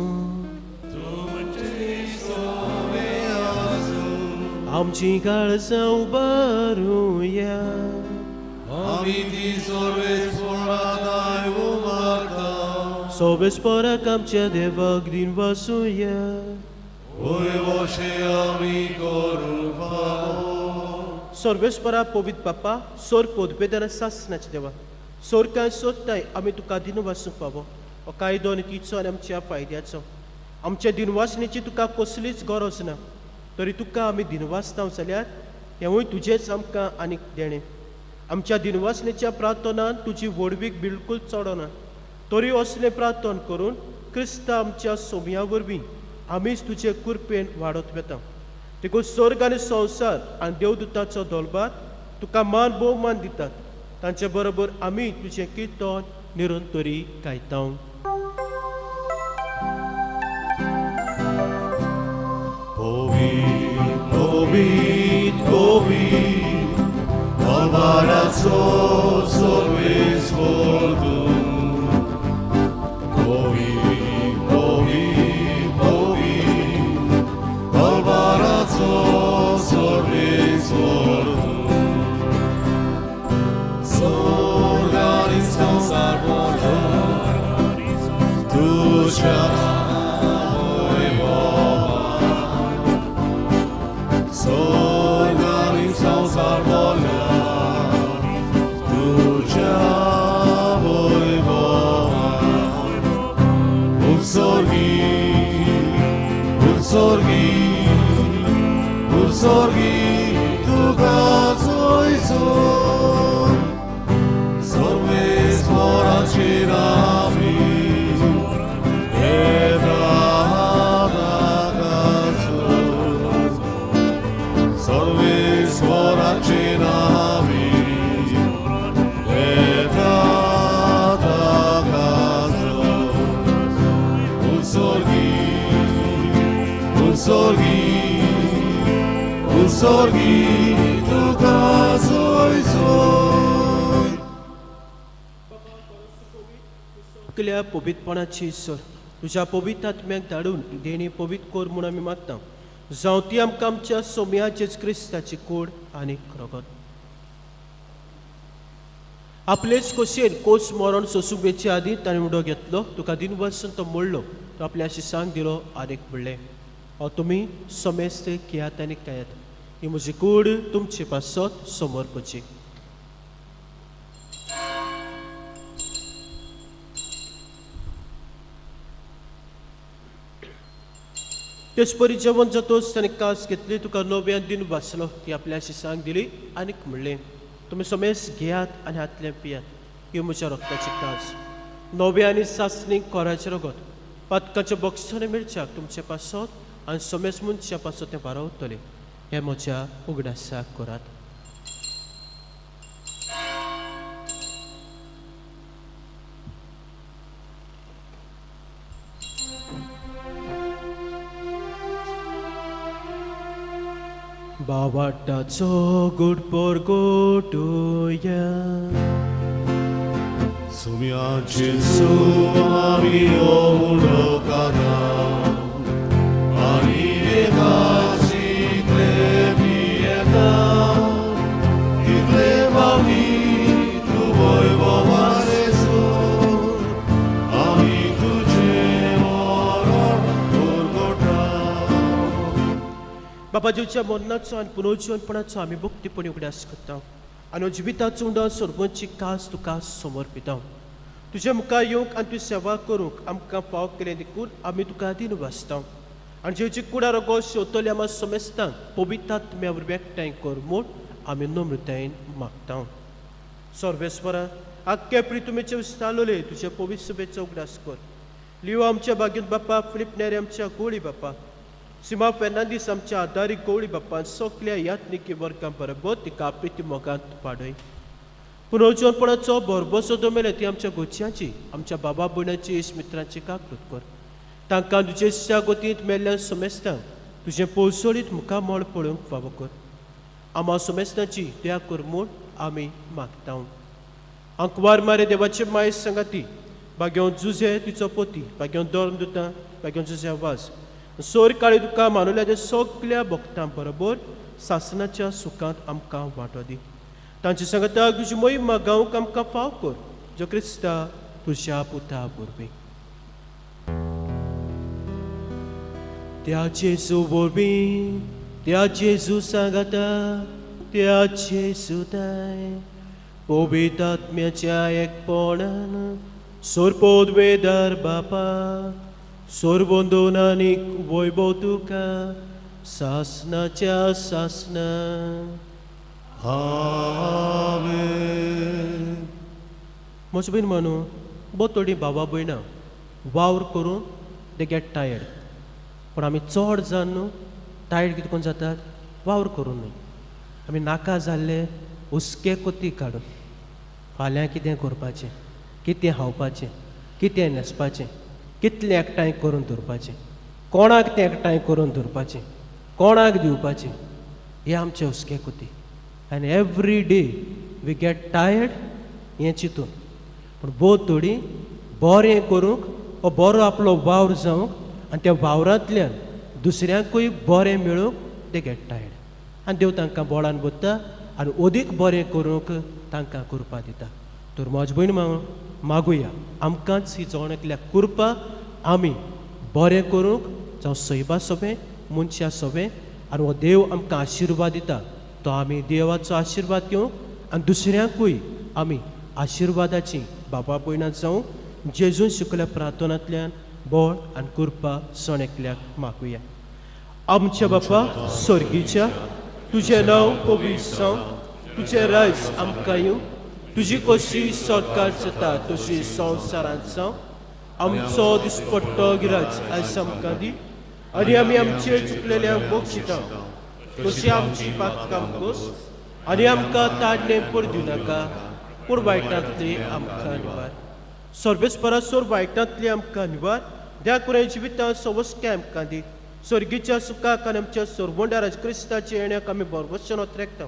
S2: आमची काळजां उबारुया.
S1: आमी ती सर्वेस्पराताय उबारता.
S2: सर्वेस्पराक आमच्या देवाक दिन वासुया.
S1: वय वशे आमी करूं.
S2: सर्वेस्परा पवित्र बापा सोर पोदबेदार सासनाचे देवा सोरकाय सोदताय आमी तुका दिनवासूंक पावो हो कायदो आनी तिचो आनी आमच्या फायद्याचो आमच्या दिनवासणेची तुका कसलीच गरज ना तरी तुका आमी दिनवासता जाल्यार हेंवूय तुजेंच आमकां आनीक देणें. आमच्या दिनवासणेच्या प्रार्थनान तुजी व्हडवीक बिलकूल चडना तरी असलें प्रार्थन करून क्रिस्ता आमच्या सोम्या वरवीं आमीच तुजे कृपेन वाडत वता. देखून स्वर्ग आनी संवसार आनी देवदूताचो दोलबार तुका मान भोवमान दितात. तांचे बरोबर आमी तुजें किर्तन निरंतरी गायता.
S1: पवित्र पवित्र पवित्र दरबाराचो सर्वेस्पर तूं. पवित्र पवित्र पवित्र दरबाराचो सर्वेस्पर तूं. स्वर्ग आनी संवसार भरलो तुज्या वैभवान. स्वर्ग आनी संवसार भरला तुज्या वैभवान. उत्सर्गी उत्सर्गी उत्सर्गी तुका जोयसोन सर्वेस्पराची नामी सर्वेस्पराची नामी उत्सर्गी उत्सर्गी उत्सर्गी तुका जोयसोन.
S2: सगल्या पवित्रपणाची सर तुज्या पवित्र आत्म्याक धाडून देणी पवित्र कर म्हूण आमी मागता. जावं ती आमकां आमच्या सोम्या जेज क्रिस्ताची कूड आनी रगत. आपलेच खोशयेन कोच मरण सोसूंक वेचे आदीं ताणें उडो घेतलो तुका दिनवासून तो मोडलो तो आपल्या शिसांक दिलो आनीक म्हणलें हो तुमी समेस्त घेयात आनी खायात ही म्हजी कूड तुमचे पासत समर्पची. तेच परी जेवण जातोच ताणें कास घेतली तुका नव्यान दिन वाचलो ती आपल्या शिसांक दिली आनीक म्हणलें तुमी समेस घेयात आनी हातलें पियात ही म्हज्या रक्ताची कास नव्या आनी सासणी कोराचें रगत पातकाच्या बक्षाने मिरच्याक तुमचे पासत आनी समेस मनशा पासत तें वारवतलें हें म्हज्या उगडासाक करात. बावाटाचो गुड परगोटुया
S1: सुम्या जेजू आमी उडोकाना आनी एकाशितले पियेता तितले फावटी तूं वैभवान सोड आमी तुजें मरण परगटा.
S2: बाबा जेवच्या मरणाचो आनी पुनर्जीवनपणाचो आमी भक्तीपणी उगडास करता आनी जिविताचो उंडा सर्वांची कास तुका समर्पिता. तुज्या मुखार येवंक आनी तुजी सेवा करूंक आमकां फाव केलें देखून आमी तुका दीन वाचता आनी जेवची कुडा रोगो शेवतले आमा समेस्तांक पवित्र आत्म्या वरवीं एकठांय कर म्हूण आमी नम्रतायेन मागता. सर्वेस्वरा आख्खे प्रितुमेचे विस्तारलोले तुज्या पवित्र सभेचो उगडास कर. लियो आमच्या बागेंत बापा फिलीप नेरे आमच्या गोळी बापा सीमा फेर्नांदीस आमच्या आदारी गवळी बाप्पान सगल्या यात्निकी वर्गां बरोबर तिका प्रिती मोगांत पाडय. पुनर्जीवनपणाचो भरभोसो दमेले ती आमच्या गोच्याची आमच्या बाबा भयणाची इश्ट मित्रांची काकृत कर. तांकां तुजे गोतींत मेल्ल्या समेस्तांक तुजें पोसोळीत मुखामळ पळोवंक फावो कर. आमा समेस्तांची दया कर म्हूण आमी मागता. आंकवार मारे देवाचे माय सांगाती बागेवन जुजे तिचो पोती बागेवन दोन दुतां बागेवन जुजे वाज सोर काळी तुका मानुल्या ते सगल्या भक्तां बरोबर सासनाच्या सुखांत आमकां वांटो दी. तांचे सांगता तुजी मोहिमा गावंक आमकां फाव कर जो क्रिस्ता तुज्या पुता वरवीं. त्या जेजू वरवीं त्या जेजू सांगाता त्या जेजुताय पवित्र आत्म्याच्या एकपणान सोरपोदवेदार बापा सोरबंदून आनी वैभव तुका सासनाच्या सासना.
S1: आमेन.
S2: म्हजे भयण मानू बोत थोडीं भावा भयणां वावर करून they get tired, पूण आमी चड जाण न्हू टायर्ड कितें करून जातात वावर करून न्हय, आमी नाका जाल्ले हुस्के कोती काडून फाल्यां कितें करपाचें, कितें खावपाचें, कितें न्हेसपाचें, कितलें एकठांय करून दवरपाचें, कोणाक तें एकठांय करून दवरपाचें, कोणाक दिवपाचें, हे आमचे हुस्के कोती. आनी every day we get tired हें चिंतून. पूण भोव थोडीं बरें करूंक हो बरो आपलो वावर जावंक आनी त्या वावरांतल्यान दुसऱ्यांकूय बरें मेळूंक they get tired. आनी देव तांकां बोळान बदता आनी अदीक बरें करूंक तांकां कृपा दिता. तर म्हज भयण मागुया आमकांच ही जण एकल्याक कृपा आमी बरें करूंक जावं सैबा सोबें मनशा सोबें, आनी हो देव आमकां आशिर्वाद दिता तो आमी देवाचो आशिर्वाद घेवंक आनी दुसऱ्यांकूय आमी आशिर्वादाची बाबा भयणां जावं जेजून शिकल्या प्रार्थनांतल्यान बळ आनी कृपा सण एकल्याक मागुया. आमच्या बापा स्वर्गीच्या, तुजें नांव पवित्र जावं, तुजें राज आमकां येवं, तुजी कशी सरकार जाता तशी संवसारांत जावं. आमचो दिसपट्टो गिराज आयज आमकां दी आनी आमी आमचे चुकलेल्यांक बक्षिता तशी आमची पातकां कोस आनी आमकां ताडणे पडूं नाका, पूण वायटांतली आमकां निवार. सर्वेस्परा सोर वायटांतली आमकां निवार, द्या कुऱ्या जिवितांत सवस्के आमकां दी. स्वर्गीच्या सुखाक आनी आमच्या सरवंडाराज क्रिस्ताच्या येण्याक आमी बरवशन ओतरेकता.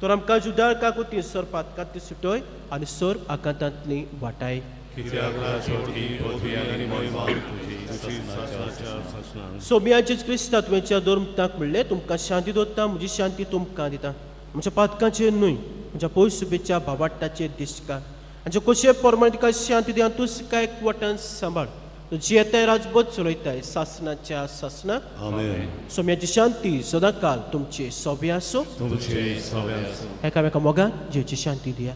S2: तर आमकां जुदाळ काकुती सर पातकांतली सुटय आनी सर आकांतांतली वाटाय.
S3: कित्याक राजवटी पदवी आनी महिमा तुजी सासणाच्या सासणाक.
S2: सोम्याचेच क्रिस्ता तुवेंच्या दोन तांक म्हणलें, तुमकां शांती दवरता, म्हजी शांती तुमकां दिता. आमच्या पातकांचेर न्हय, म्हज्या पयस सुबेच्या भावाट्टाचेर दिश्ट घाल. आमचे कशे प्रमाणे तुका शांती दी आनी तूं काय एकवटान सांबाळ. तूं जियेताय राजबोध चलयताय सासणाच्या सासणाक.
S1: आमेन.
S2: सोम्याची शांती सदांकाल तुमचे सोबे आसूं.
S1: तुमचे सगळे आसूं.
S2: एकामेका मोगान जेची शांती दिया.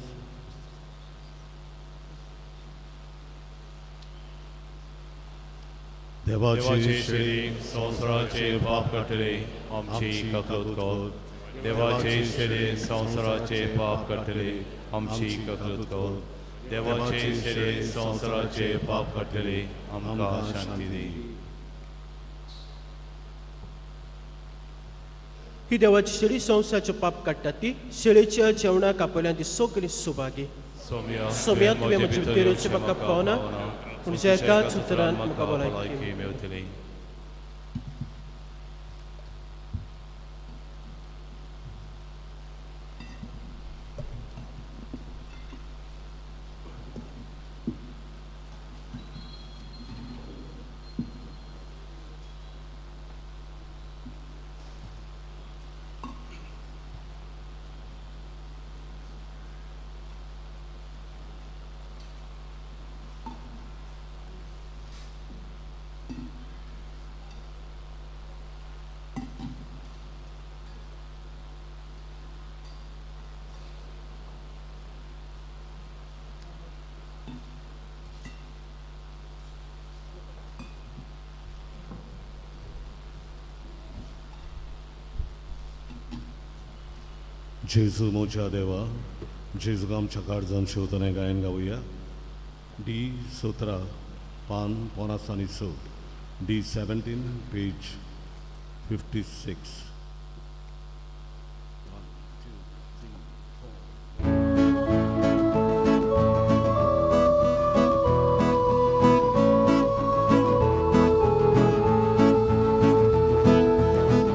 S1: देवाची
S3: देवाचे
S1: शेळी
S3: शेळी संवसाराचे पाप काडटले आमची ककलत कर. देवाचे शेळी संवसाराचे पाप काडटले आमची ककलत कर. देवाचे शेळी संवसाराचे पाप काडटले आमकां शांती दी.
S2: ही देवाची शेळी संवसाराचें पाप काडटा ती शेळीच्या जेवणाक आपल्यान ती सगळी सुभागी.
S3: सोम्या,
S2: सोम्या, तुवें म्हजे भितर येवचें म्हाका पावना, पूण ज्या एकाच उतरान म्हाका भलायकी
S3: मेळटली.
S1: जेजू मोच्या देवा, जेजूक आमच्या काळजान शिवतना गायन गावया. डी 17 पान 56, डी 17 पेज 56.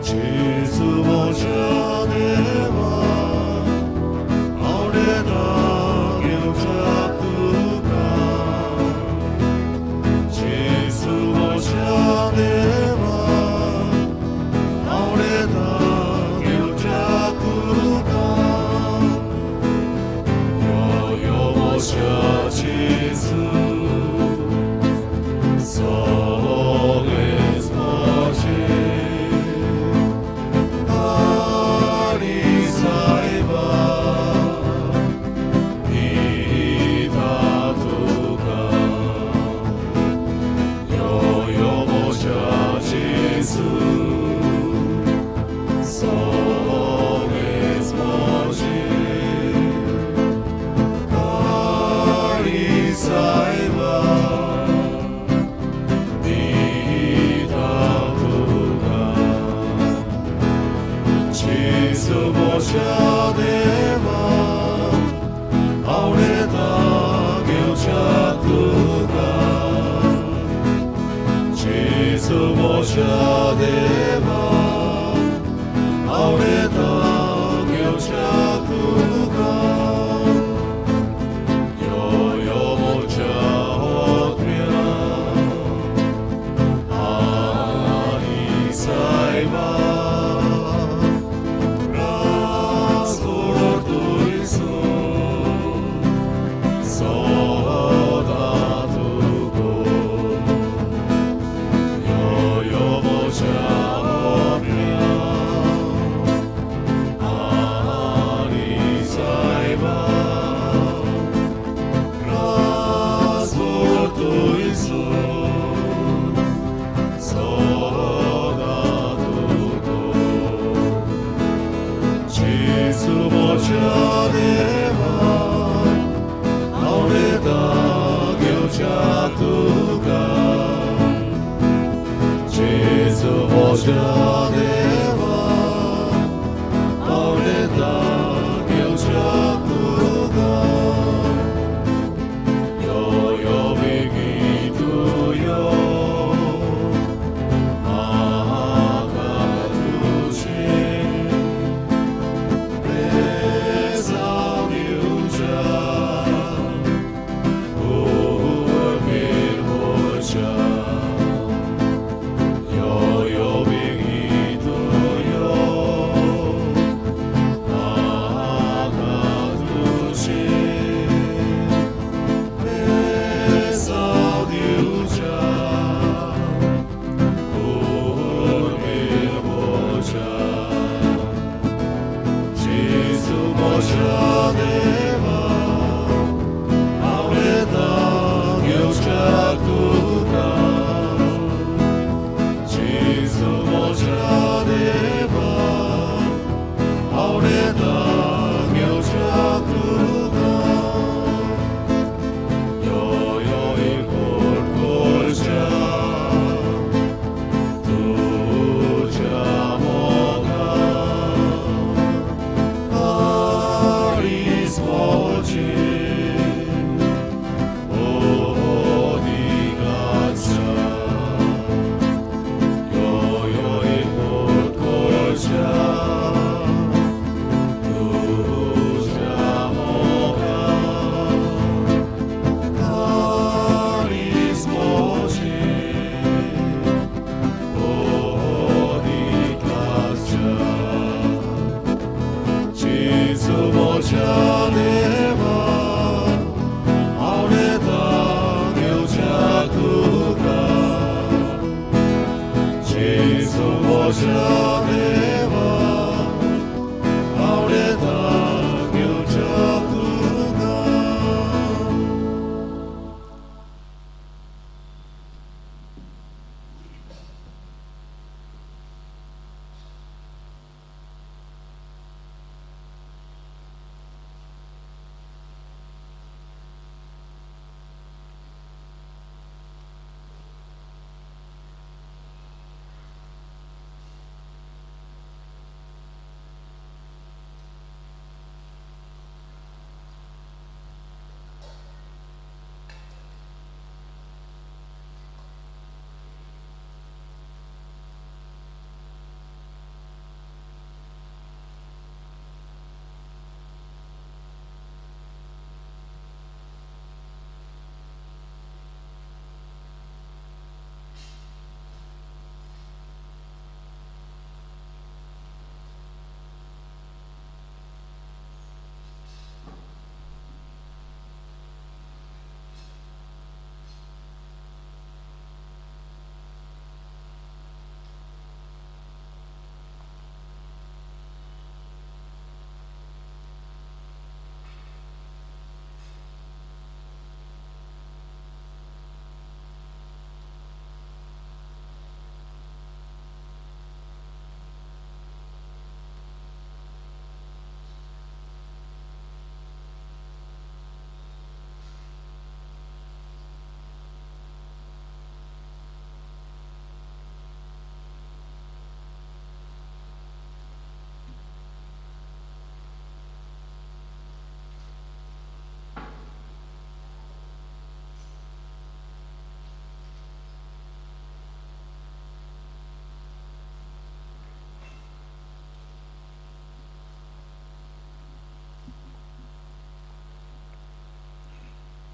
S1: जेजू मोच्या देवा, आवडेता घेवच्या तुका. जेजू मोच्या देवा, आवडेता जेजू म्हज्या देवा आवडता घेवच्या तुका जेजू म्हज्या देवा आवडता घेवच्या तुका यो यो म्हज्या होत्र्या आनी सायबा रास तुयसून सदा तुको यो यो म्हज्या होत्र्या आनी सायबा रास तुयसून सदा तुको जेजू म्हज्या देवा आवडता घेवच्या तुका जेजू म्हज्या देवा आवडता घेवच्या तुका यो यो बेगीन तूं यो म्हाका तुजें बेसांव दिवच्या उर्बेर म्हज्या यो यो बेगीन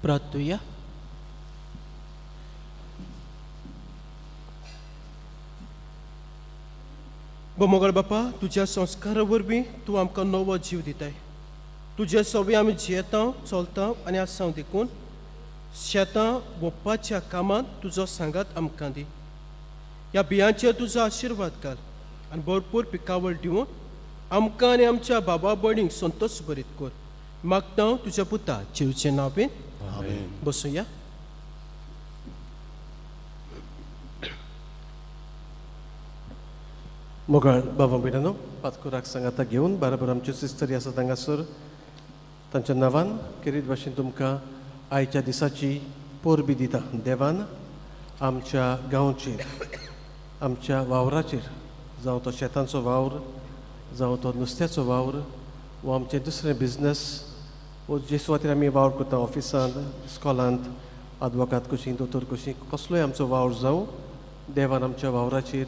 S2: प्रार्थुया. बोमोगळ बापा, तुज्या संस्कारा वरवीं तूं आमकां नवो जीव दिताय. तुजे सवे आमी जियेता, चलता आनी आसाव, देखून शेतां वोंपपाच्या कामांत तुजो सांगात आमकां दी. ह्या बियांचेर तुजो आशिर्वाद घाल आनी भरपूर पिकावळ दिवन आमकां आनी आमच्या बाबा भयणींक संतोश भरीत कर. मागता तुज्या पुता जिवचे नांवेन.
S1: आमेन.
S2: बसुया.
S7: मोगाळ बाबा भयणांनो, पातकुराक सांगाता घेवन बाराबर आमच्यो सिस्टरी आसा हांगासर, तांच्या नांवान खेरीत भाशेन तुमकां आयच्या दिसाची परबी दिता. देवान आमच्या गांवचेर, आमच्या वावराचेर, जावं तो शेतांचो वावर, जावं तो नुस्त्याचो वावर वो आमचें दुसरें बिजनस वो जे सुवातेर आमी वावर करता, ऑफिसांत, इस्कॉलांत, आदवोकात कशी, दोतोर कशी, कसलोय आमचो वावर जावं, देवान आमच्या वावराचेर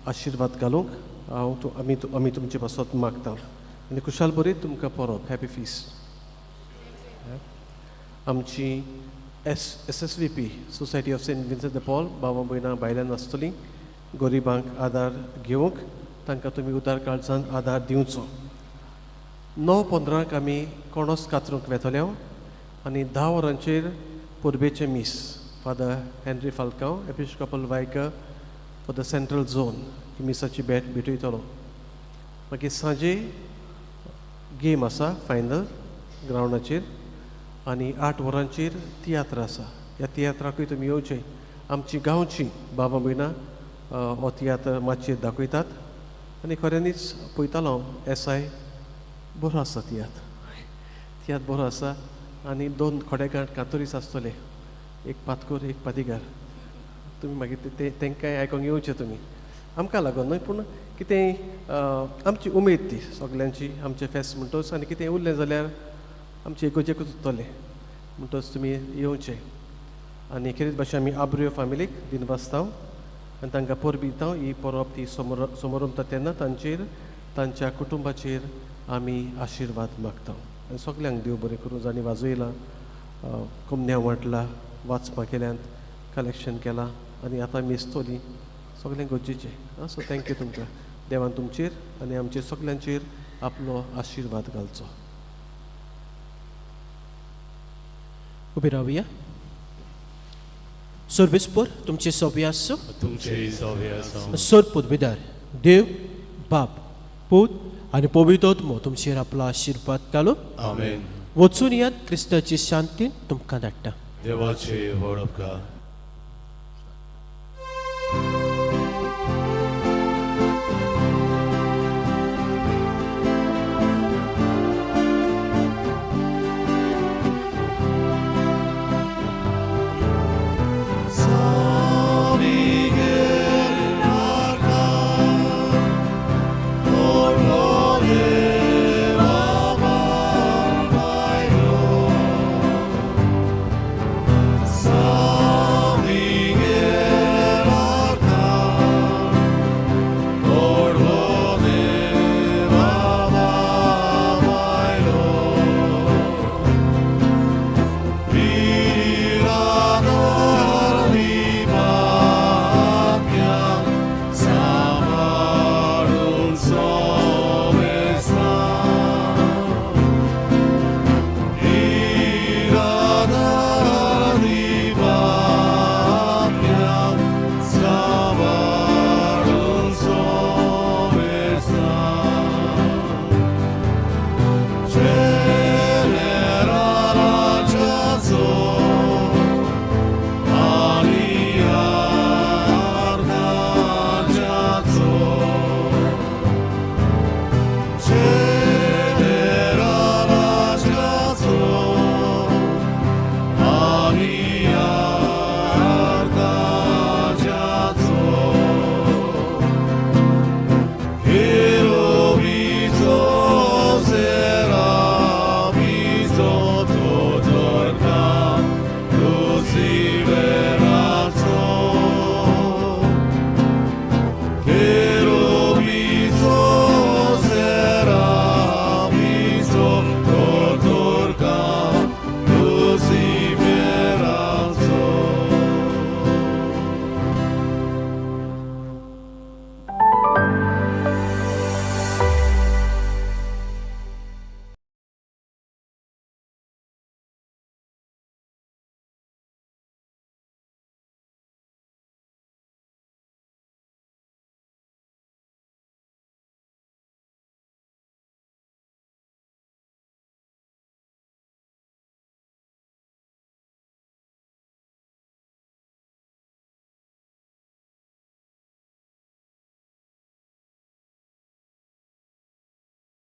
S7: आशिर्वाद घालूंक हांव तूं आमी आमी तुमचे पासत मागता आनी खुशाल बरी तुमकां परब. Happy feast. आमची SSVP, Society of Saint Vincent de Paul, बाबा भयणां भायल्यान आसतलीं, गरिबांक आदार घेवंक तांकां तुमी उदार काळजान आदार दिवचो. 9:15क आमी कोणोस कातरूंक वेतले आनी 10 वरांचेर परबेचें मीस. Father Henry Falcao, Episcopal Vicar for the Central Zone, ही मिसाची भेट भेटयतलो. मागीर सांजे गेम आसा फायनल ग्रावंडाचेर आनी 8 वरांचेर तियात्र आसा. ह्या तियात्राकूय तुमी येवचे. आमची गांवची बाबा भयणां हो तियात्र मातयेर दाखयतात आनी खऱ्यांनीच पळयतालो हांव एसआय, बरो आसा तियात्र. तियात्र बरो आसा आनी दोन खोडेगांठ कातोरीस आसतले, एक पातकोर, एक पादिगार. तुमी मागीर ते तांकांय आयकोंक येवचें तुमी. आमकां लागून न्हय, पूण कितेंय आमची उमेद ती सगल्यांची, आमचें फेस्त म्हणटच आनी कितें उरलें जाल्यार आमचें इगोर्जेकूच उरतलें. म्हणटच तुमी येवचें आनी खेरीत भाशेन आमी आब्रियो फामिलीक दिनवासता आनी तांकां परबी दिता. ही परब ती समोर समोरमता तेन्ना तांचेर, तांच्या कुटुंबाचेर आमी आशिर्वाद मागता आनी सगल्यांक देव बरें करूं. जांणी वाजयलां, कोमन्या वांटला, वाचपां केल्यांत, कलेक्शन केलां आनी आतां मेजतलीं, सगळें गरजेचें. आं, सो thank you तुमकां. देवान तुमचेर आनी आमचेर सगल्यांचेर आपलो आशिर्वाद घालचो.
S2: उबी रावया. सर्वेस्पर तुमचे सोबी आसूं.
S3: तुमचे सोबे आसूं.
S2: सर पदवीदार देव बाप, पूत आनी पवित्र आत्मो तुमचेर आपलो आशिर्वाद घालूं.
S3: आमेन.
S2: वचून यात. क्रिस्ताची शांती तुमकां धाडटा.
S3: देवाचे व्हड उपकार.